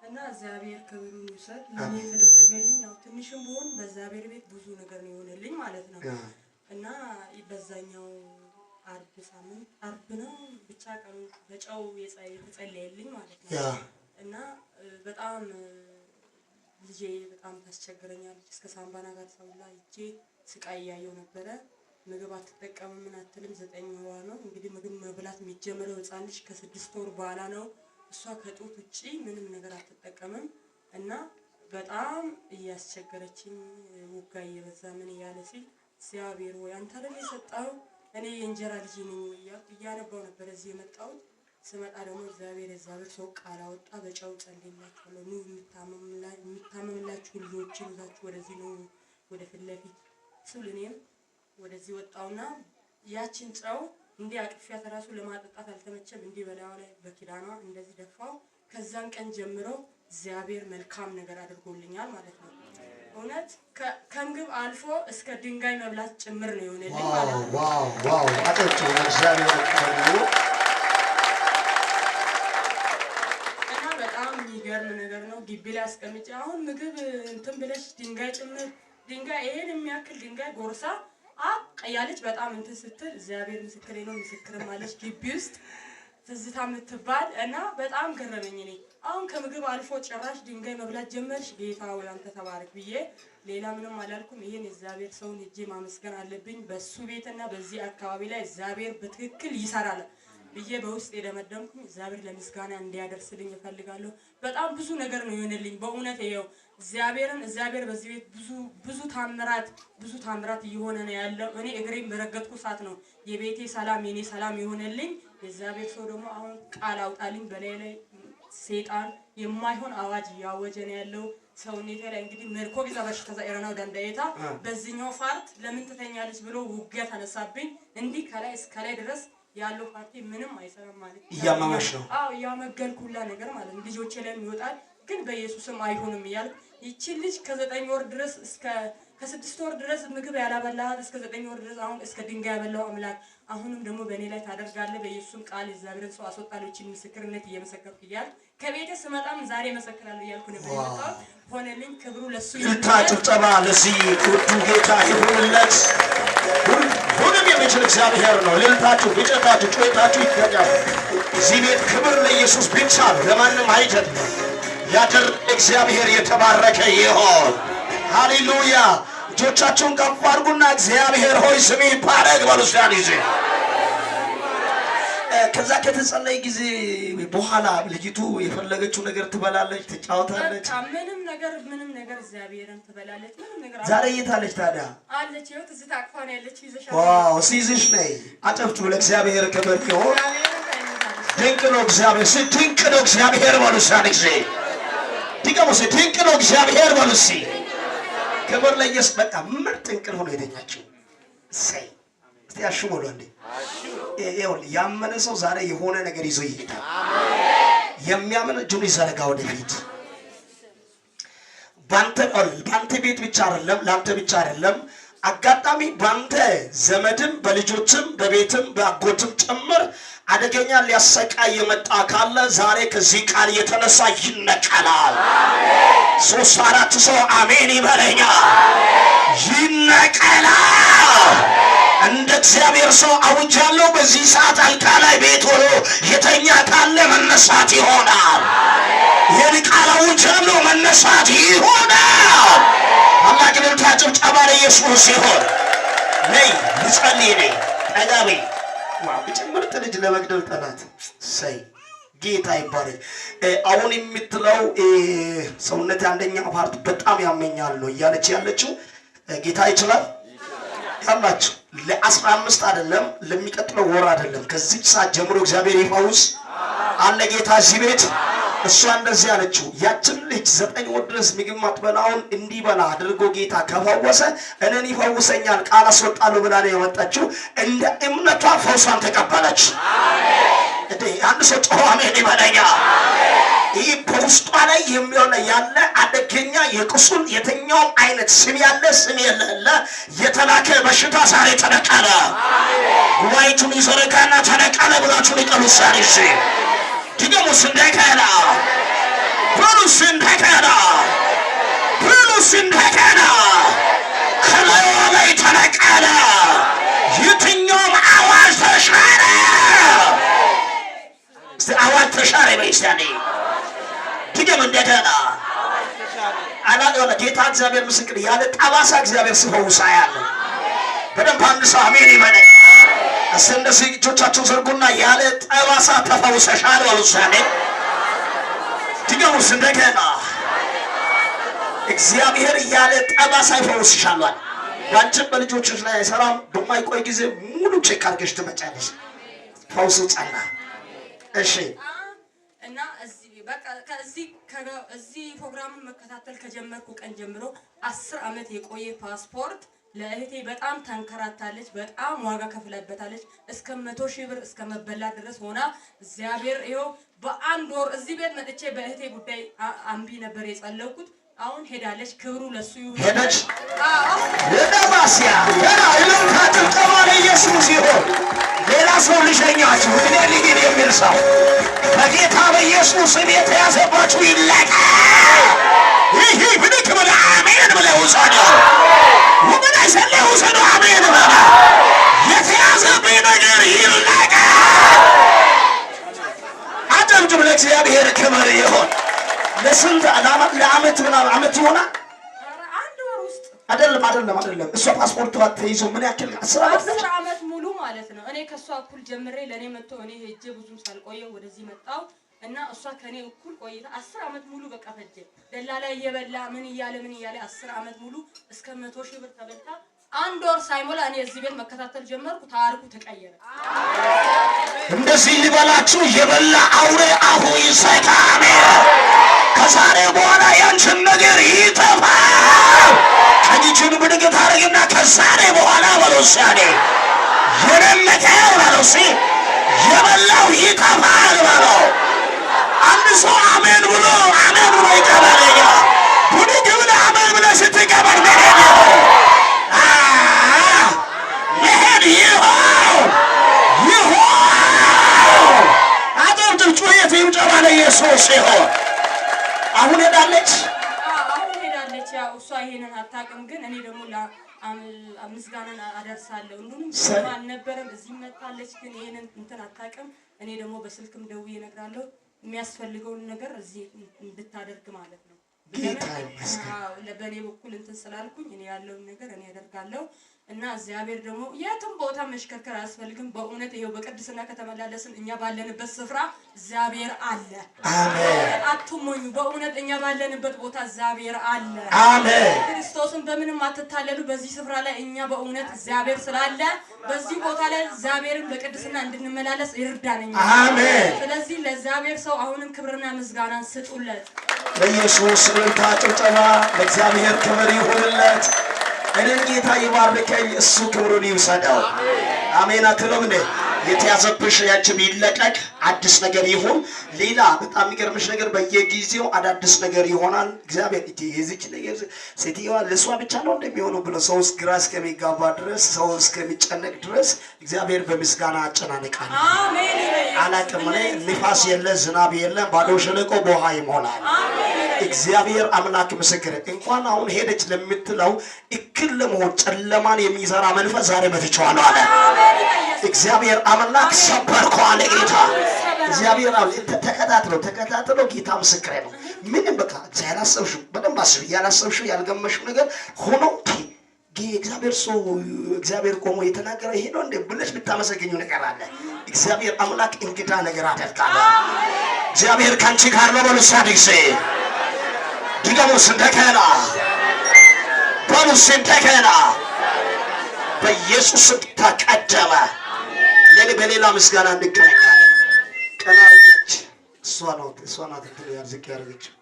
እና እግዚአብሔር ክብሩን ይውሰድ። ለእኔ የተደረገልኝ ያው ትንሽም ቢሆን በእግዚአብሔር ቤት ብዙ ነገር ነው የሆነልኝ ማለት ነው። እና በዛኛው አርብ፣ ሳምንት አርብ ነው ብቻ ቀኑ፣ በጨው የተጸለየልኝ ማለት ነው። እና በጣም ልጄ በጣም ታስቸግረኛለች። እስከ ሳምባና ጋር ሰውላ ሂጄ ስቃይ እያየው ነበረ። ምግብ አትጠቀምም፣ ምን አትልም። 9 ወሯ ነው እንግዲህ። ምግብ መብላት የሚጀምረው ህፃን ልጅ ከ6 ወር በኋላ ነው። እሷ ከጡት ውጪ ምንም ነገር አትጠቀምም። እና በጣም እያስቸገረችኝ፣ ውጋ እየበዛ ምን እያለ ሲል እግዚአብሔር ወይ አንተ አይደል የሰጠኸው፣ እኔ የእንጀራ ልጅ ነኝ ወይ እያልኩ እያነባው ነበር እዚህ የመጣሁት። ስመጣ ደግሞ እግዚአብሔር የእግዚአብሔር ሰው ቃል አወጣ። በጨው ጸልይላችኋለሁ፣ ኑ የሚታመምላችሁ ልጆችን ይዛችሁ ወደዚህ ኑ፣ ወደ ፊት ለፊት ስል እኔም ወደዚህ ወጣውና ያችን ጨው እንዲህ አቅፊያት ራሱ ለማጠጣት አልተመቸም። እንዲህ በላዩ ላይ በኪዳኗ እንደዚህ ደፋው። ከዛን ቀን ጀምሮ እግዚአብሔር መልካም ነገር አድርጎልኛል ማለት ነው። እውነት ከምግብ አልፎ እስከ ድንጋይ መብላት ጭምር ነው የሆነልኝ ማለት ነው። Wow! አጨብጭቡ ለእግዚአብሔር ክብር። እና በጣም የሚገርም ነገር ነው። ግቢ ላይ አስቀምጬ አሁን ምግብ እንትን ብለሽ ድንጋይ ጭምር፣ ድንጋይ ይሄን የሚያክል ድንጋይ ጎርሳ አቅ እያለች በጣም እንትን ስትል እግዚአብሔር ምስክሬ ነው። ምስክርም አለች ግቢ ውስጥ ትዝታ የምትባል። እና በጣም ገረመኝ። እኔ አሁን ከምግብ አልፎ ጭራሽ ድንጋይ መብላት ጀመርሽ፣ ጌታ ወይ አንተ ተባረክ ብዬ ሌላ ምንም አላልኩም። ይሄን የእግዚአብሔር ሰውን ሄጄ ማመስገን አለብኝ። በሱ ቤትና በዚህ አካባቢ ላይ እግዚአብሔር በትክክል ይሰራል ብዬ በውስጥ የደመደምኩኝ እግዚአብሔር ለምስጋና እንዲያደርስልኝ እፈልጋለሁ። በጣም ብዙ ነገር ነው የሆነልኝ። በእውነት ይኸው እግዚአብሔርን እግዚአብሔር በዚህ ቤት ብዙ ብዙ ታምራት፣ ብዙ ታምራት እየሆነ ነው ያለው። እኔ እግሬን በረገጥኩ ሰዓት ነው የቤቴ ሰላም የኔ ሰላም የሆነልኝ። የእግዚአብሔር ሰው ደግሞ አሁን ቃል አውጣልኝ። በላይ ላይ ሰይጣን የማይሆን አዋጅ እያወጀ ነው ያለው ሰውነቴ ላይ። እንግዲህ መልኮ ቢዛ በሽታ ዘኤረናው ዳንዳየታ በዚህኛው part ለምን ትተኛለች ብሎ ውጊያ ተነሳብኝ። እንዲህ ከላይ እስከ ላይ ድረስ ያለው part ኤ ምንም አይሰራም ማለት ነው። እያመመሽ ነው? አዎ፣ እያመገልኩ ሁላ ነገር ማለት ነው። ልጆቼ ላይ ይወጣል፣ ግን በኢየሱስም አይሆንም እያልኩ ይቺ ልጅ ከ9 ወር ድረስ፣ እስከ ከ6 ወር ድረስ ምግብ ያላበላሃት፣ እስከ 9 ወር ድረስ አሁን እስከ ድንጋይ ያበላው አምላክ አሁንም ደግሞ በእኔ ላይ ታደርጋለህ። በኢየሱስም ቃል እግዚአብሔርን ሰው አስወጣለሁ። ይቺን ምስክርነት እየመሰከርኩ እያልኩ ከቤቴ ስመጣም ዛሬ እመሰክራለሁ እያልኩ ነበር የመጣሁት። ሆነልኝ። ክብሩ ለሱ እልልታ ጭብጨባ ለዚህ ውዱ ጌታ ይሁንለት። ሁሉንም የሚችል እግዚአብሔር ነው። እልልታችሁ፣ ግጨታችሁ፣ ጩኸታችሁ ይገኛል። እዚህ ቤት ክብር ለኢየሱስ ብቻ ነው፣ ለማንም አይደለም። ያደረገ እግዚአብሔር የተባረከ ይሆን። ሃሌሉያ። እጆቻችሁን ከፍ አድርጉና እግዚአብሔር ሆይ ስምህ ይባረክ በሉ። እስቲ አንድ ጊዜ። ከዛ ከተጸለይ ጊዜ በኋላ ልጅቱ የፈለገችው ነገር ትበላለች፣ ትጫወታለች። በቃ ምንም ነገር፣ ምንም ነገር፣ እግዚአብሔርን ትበላለች። ምንም ነገር። ዛሬ የት አለች ታዲያ? አለች። ይኸው ትዝታ አቅፋ ነው ያለች። ይዘሻል። Wow! ሲይዝሽ ነይ። አጨብጭቡ። ለእግዚአብሔር ክብር ይሁን። እግዚአብሔርን ታይታለች። ድንቅ ነው እግዚአብሔር። እስኪ ድንቅ ነው እግዚአብሔር በሉ። እስኪ አንድ ጊዜ ድገሙ። እስኪ ድንቅ ነው እግዚአብሔር በሉ። እስኪ ክብር ለኢየሱስ። በቃ ምርጥ እንቅልፍ ነው የተኛችው። እሰይ! እስቲ አሹ በሉ አንዴ። ይኸውልህ፣ ያመነ ሰው ዛሬ የሆነ ነገር ይዞ ይሄዳል። የሚያምን እጁን ይዘረጋ ወደፊት። ባንተ ቤት ብቻ አይደለም፣ ለአንተ ብቻ አይደለም። አጋጣሚ ባንተ ዘመድም በልጆችም በቤትም በአጎትም ጭምር አደገኛ ሊያሰቃይ የመጣ ካለ ዛሬ ከዚህ ቃል የተነሳ ይነቀላል። ሶስት አራት ሰው አሜን ይበለኛል። ይነቀላል። እንደ እግዚአብሔር ሰው አውጃለሁ። በዚህ ሰዓት አልጋ ላይ ቤት ሆኖ የተኛ ካለ መነሳት ይሆናል። ይህን ቃል አውጃለሁ፣ መነሳት ይሆናል። ታላቅ እልልታ ጭብጨባ ለኢየሱስ ይሆን። ነይ ልጸልይ፣ ነይ ጠጋ በይ። Wow! ምርጥ ልጅ ለመግደል ጠላት። ሰይ፣ ጌታ ይባረክ። አሁን የምትለው ሰውነት አንደኛ part በጣም ያመኛል ነው እያለች ያለችው። ጌታ ይችላል ያላችሁ ለ15 አይደለም፣ ለሚቀጥለው ወር አይደለም፣ ከዚህ ሰዓት ጀምሮ እግዚአብሔር ይፈውስ አለ ጌታ እዚህ ቤት። እሷ እንደዚህ አለችው፣ ያችን ልጅ 9 ወር ድረስ ምግብ ማትበላውን እንዲበላ አድርጎ ጌታ ከፈወሰ እኔን ይፈውሰኛል፣ ቃል አስወጣለሁ ብላ ነው የመጣችው። እንደ እምነቷ ፈውሷን ተቀበለች። እንዴ፣ አንድ ሰው ጮሆ አሜን ይበለኛ። ይህ በውስጧ ላይ የሚሆነ ያለ አደገኛ የቁስል የትኛውም አይነት ስም ያለ ስም የሌለ የተላከ በሽታ ዛሬ ተነቀለ። ጉባኤቱን ይዘረጋና ተነቀለ ብላችሁ ሊቀሉ ዛሬ እሺ ድገሙስ፣ እንደገና በሉሲ። ተሻረ በይ እስቲ አንዴ ድገም እንደገና። አላቀለ ጌታ እግዚአብሔር ምስክር፣ ያለ ጠባሳ እግዚአብሔር ሲፈውስ አያለሁ። በደንብ አንድ ሰው አሜን ይበለኝ። እስቲ እንደዚህ እጆቻችሁን ዘርጉና ያለ ጠባሳ ተፈውሰሻል በሉ። እስቲ አንዴ ድገሙስ እንደገና። እግዚአብሔር ያለ ጠባሳ ይፈውስሻል። በአንቺም በልጆችሽ ላይ አይሰራም። በማይቆይ ጊዜ ሙሉ check አድርገሽ ትመጫለሽ። ፈውሱ ጸና። እሺ። እና እዚህ በቃ ከዚህ እዚህ ፕሮግራሙን መከታተል ከጀመርኩ ቀን ጀምሮ 10 ዓመት የቆየ ፓስፖርት ለእህቴ በጣም ተንከራታለች። በጣም ዋጋ ከፍላበታለች። እስከ 100,000 ብር እስከ መበላት ድረስ ሆና እግዚአብሔር ይኸው በአንድ ወር እዚህ ቤት መጥቼ በእህቴ ጉዳይ አምቢ ነበር የጸለይኩት። አሁን ሄዳለች። ክብሩ ለሱ ይሁን። ሄደች። አዎ። የደባሲያ ገና እልልታ ጭብጨባ ለኢየሱስ ይሁን። ሌላ ሰው ልሸኛችሁ፣ እኔ ልሂድ የሚል ሰው በጌታ በኢየሱስ ስም የተያዘባችሁ ይለቀቅ። ይህ ብድግ ብለህ አሜን ብለህ ውሰደው። ወደ ዘለ ውሰደው። አሜን በለ። የተያዘብኝ ነገር ይለቀቅ። አጨብጭብ። ለእግዚአብሔር ክብር ይሁን። ለስንት ለዓመት ምናምን ዓመት ይሆናል። ኧረ አንድ ወር ውስጥ። አይደለም፣ አይደለም፣ አይደለም። እሷ ፓስፖርቷ ተይዞ ምን ያክል 10 ዓመት ነች? 10 ዓመት ሙሉ ማለት ነው። እኔ ከእሷ እኩል ጀምሬ ለእኔ መጥቶ እኔ ሄጄ ብዙም ሳልቆየው ወደዚህ መጣው እና እሷ ከኔ እኩል ቆይታ 10 ዓመት ሙሉ በቃ ፈጀ። ደላላ እየበላ ምን እያለ ምን እያለ 10 ዓመት ሙሉ እስከ 100,000 ብር ተበልታ አንድ ወር ሳይሞላ እኔ እዚህ ቤት መከታተል ጀመርኩ። ታሪኩ ተቀየረ። እንደዚህ ሊበላችሁ የበላ አውሬ አፉ ይዘጋ። ከዛሬ በኋላ ያንችን ነገር ይጠፋል። ቀኝ እጅን ብድግ ታደርግና ከዛሬ በኋላ በለው እስኪ አንዴ የለመቀው በለው እስኪ የበላው ይጠፋል በለው። አንድ ሰው አሜን ብሎ አሜን ብሎ ይቀበል። ብድግ ብለህ አሜን ብለህ ስትቀበል መሄድ ይሁን፣ መሄድ ይሁን ይሁን። አጨብጭብ፣ ጩኸት ይውጨባ ለኢየሱስ ይሁን። አሁን ሄዳለች። አሁን ሄዳለች። ያው እሷ ይሄንን አታውቅም፣ ግን እኔ ደግሞ ምስጋናን አደርሳለሁ። እንዲሁም ስማ አልነበረም እዚህ መጣለች፣ ግን ይሄንን እንትን አታውቅም። እኔ ደግሞ በስልክም ደውዬ እነግራለሁ የሚያስፈልገውን ነገር እዚህ እንድታደርግ ማለት ነው። ጌታ ይመስገን። አዎ፣ በእኔ በኩል እንትን ስላልኩኝ እኔ ያለውን ነገር እኔ አደርጋለሁ እና እግዚአብሔር ደግሞ የትም ቦታ መሽከርከር አያስፈልግም። በእውነት ይሄው በቅድስና ከተመላለስን እኛ ባለንበት ስፍራ እግዚአብሔር አለ። አሜን። አትሞኙ። በእውነት እኛ ባለንበት ቦታ እግዚአብሔር አለ። አሜን። ክርስቶስን በምንም አትታለሉ። በዚህ ስፍራ ላይ እኛ በእውነት እግዚአብሔር ስላለ በዚህ ቦታ ላይ እግዚአብሔርን በቅድስና እንድንመላለስ ይርዳን። እኛ አሜን። ስለዚህ ለእግዚአብሔር ሰው አሁንም ክብርና ምስጋናን ስጡለት። ለኢየሱስ እልልታ ጭብጨባ፣ ለእግዚአብሔር ክብር ይሁንለት። እኔን ጌታ ይባርከኝ፣ እሱ ክብሩን ይውሰደው። አሜን አትሉም እንዴ? የተያዘብሽ ያንቺም ይለቀቅ፣ አዲስ ነገር ይሁን። ሌላ በጣም የሚገርምሽ ነገር በየጊዜው አዳዲስ ነገር ይሆናል። እግዚአብሔር እቲ የዚች ነገር ሴትየዋ ለእሷ ብቻ ነው እንደሚሆነው ብሎ ሰው ግራ እስከሚጋባ ድረስ፣ ሰው እስከሚጨነቅ ድረስ እግዚአብሔር በምስጋና አጨናንቃል። አሜን። አላቅም እኔ ንፋስ የለ ዝናብ የለ ባዶ ሸለቆ በውሃ ይሞላል። እግዚአብሔር አምላክ ምስክር፣ እንኳን አሁን ሄደች ለምትለው እክል ለመሆን ጨለማን የሚሰራ መንፈስ ዛሬ መትቼዋለሁ አለ። እግዚአብሔር አምላክ ሰበርከው አለ ጌታ። እግዚአብሔር ተከታትሎ ተከታትሎ ጌታ ምስክሬ ነው። ምንም በቃ ያላሰብሽው፣ በደንብ አስቢ፣ ያላሰብሽው ያልገመሽው ነገር ሆኖ እግዚአብሔር ሰው እግዚአብሔር ቆሞ የተናገረው ይሄ ነው እንደ ብለሽ የምታመሰግኘው ነገር አለ። እግዚአብሔር አምላክ እንግዳ ነገር አደርጋለሁ። እግዚአብሔር ከአንቺ ጋር ነው በሉ። ሳዲሴ ድገሙስ እንደገና በሉስ እንደገና በኢየሱስ ስም ተቀደመ። በሌላ ምስጋና እንገናኛለን። ቀና አድርጊያች። እሷ ናት እንትን ዝቅ ያደረገችው።